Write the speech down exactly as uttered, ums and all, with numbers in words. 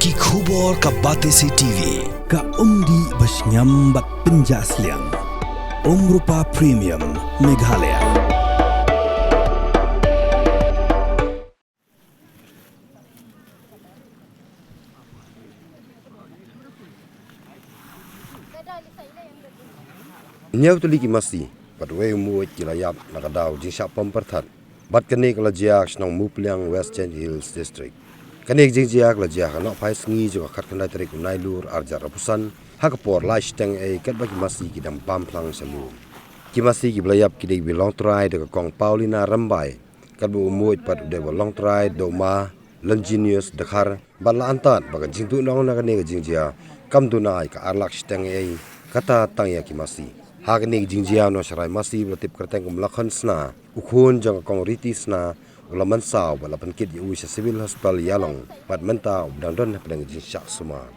Ki khubor ka Batesi T V, ka umdih ba shngiam bad pynjah sliang. Umrupa Premium, Meghalaya. Hynñiew tylli ki masi bad wei u muid ki la ïap na ka daw jingshah pom pyrthat. Bad kane ka la jia ha shnong Mupliang, West Jaiñtia Hills District. Kane ka jingjia ka la jia ha ka nohphai sngi jong ka khatkhyndai tarik u Nailur arhajar arphew san, ha ka por lai shiteng ei katba ki masi ki dang bam phlang sha lum. Ki masi kiba la ïap ki dei kiba long trai da ka Kong Paulina Rymbai, katba u muid pat u dei uba long trai da u Ma Longinus Dkhar, bad la antad ba ka jingduhnong na kane ka jingjia kam duna ïa ka ar lak shiteng ei, kata tang ïa ki masi. Ha kane ka jingjia u nongsharai masi ba la tip kyrteng kum u Lakhon Sna, u khun jong ka Kong Riti Sna, u la mynsaw bad la pynkit ïa u sha Civil Hospital Ïalong, bad mynta u dang don hapdeng ka jingshah sumar.